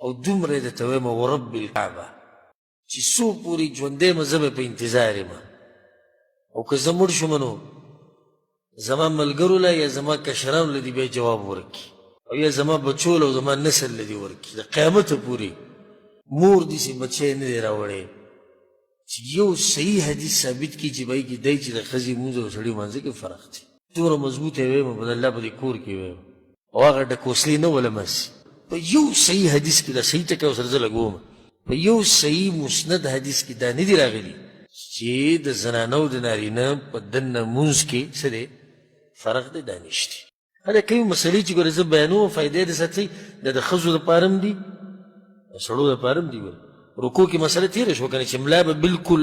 او دومره یې درته وایم، ورب الکعبه، چې څو پورې ژوندی یم زه به په انتظار یم، او که زه مړ شوم نو زما ملګرو له یا زما کشرانو له دې بیا جواب ورکړي، او یا زما بچو له او زما نسل له دې ورکړي. د قیامته پورې مور داسې بچی نه دی راوړی چې یو صحیح حدیث ثابت کړي چې پای کې دی چې د ښځې لمونځ او سړي لمانځه کې فرق دی. دومره مضبوط یې وایم، په الله په دې کور کې وایم، او هغه ډکوسلې نه ولم هسې په یو صحیح حدیث کې دا صحیح ټکی ورسره زه لګوم، په یو صحیح مسند حدیث کې دا نه دي راغلي چې د زنانو د نارینه په دننه مونځ کې څه دی فرق دی، دا نشته. هله کومې مسلې چې ګوره زه بیانوم فایده یې د ساتي، دا د ښځو دپاره هم دي، د سړو دپاره هم دي. ګوره رکوع کې مسله تېره شوه که نه چې ملا به بالکل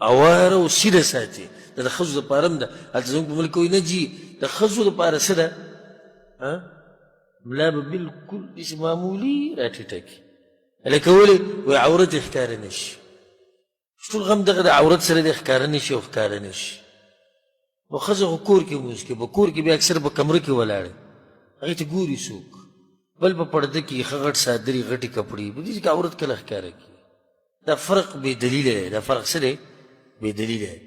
اواره او سیده ساتي، دا د ښځو دپاره هم ده. هلته زموږ په ملک کې وایي نه جي د ښځو دپاره څه ده، ملا به بالکل داسې معمولي راټیټه کړي، لکه ولې وایي عورت یې ښکاره نه شي. ټول غم دغه د عورت سره دی، ښکاره نه شي او ښکاره نه شي. نو ښځه خو کور کې لمونځ کوي، په کور کې بیا اکثر په کمره کې ولاړ، هغې ته ګوري څوک، بل په پرده کې ښه غټ څادري غټې کپړې، په دې کې عورت کله ښکاره کړي. دا فرق بې دلیله دی، دا فرق څه دی؟ بې دلیله دی.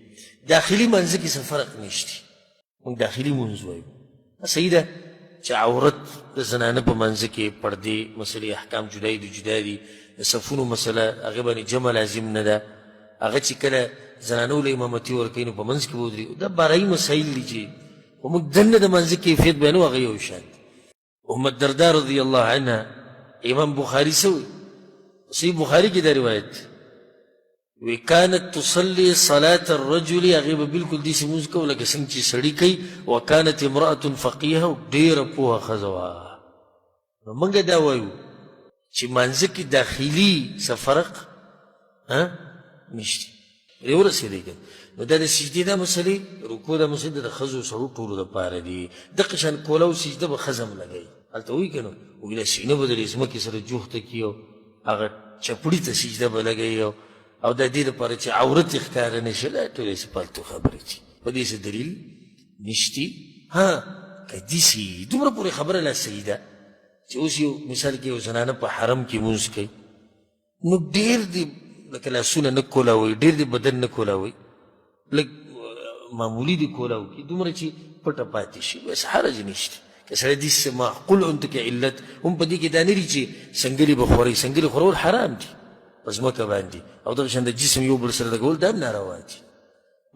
داخلي منځ کې څه فرق نشته، موږ داخلي مونځ وایو. صحیح ده چې عورت د زنانه په منځ کې پردې مسلې احکام جدا دي، جدا دي. د صفونو مسله هغې باندې جمع لازم نه ده، هغه چې کله زنانو له امامتي ورکوي نو په منځ کې به ودرېږي. دا بارایي مسایل دي چې خو موږ دننه د منځ کیفیت بیانوو، هغه یو شان دی. ام الدرداء رضی الله عنها، امام بخاری څه وایي؟ صحیح بخاری کې دا روایت وی، کانت تصلي صلاة الرجل، هغې به بالکل داسې لمونځ کوو لکه څنګه چې سړي کوي، وکانت امرأة فقیهه، ډېره پوهه ښځه وه. نو موږ دا وایو چې مانځه کې داخلي څه فرق نشته. پرې ورسېدی که نو دا د سجدې دا مسلې، رکوع دا مسلې د ښځو سړو ټولو دپاره دي. دقه شان کولاو سجده به ښځه هم لګوي، هلته وایي که نه، وایي دا سینه به د ځمکې سره جوخته کړي او هغه چپړي ته سجده به لګوي، او د دې لپاره چې عورت یې ښکاره نه شي. دا ټولې څه پالتو خبرې دي، په دې څه دلیل نشتي. ها که داسې دومره پورې خبره لا صحیح ده چې اوس یو مثال کې یو زنانه په حرم کې لمونځ کوي، نو ډېر دې لکه لاسونه نه کولاوي، ډېر دې بدن نه کولاوي، لږ معمولي دې کولاو کړي دومره چې پټه پاتې شي، بس حرج نشته. که سړی داسې معقول اونته کې علت هم په دې کې دا نه دي چې څنګلې به خورئ، څنګلې خورول حرام دي په ځمکه باندې، او دغه شان د جسم یو بل سره لګول دا هم ناروا دي.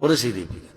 ورسېدې پرې.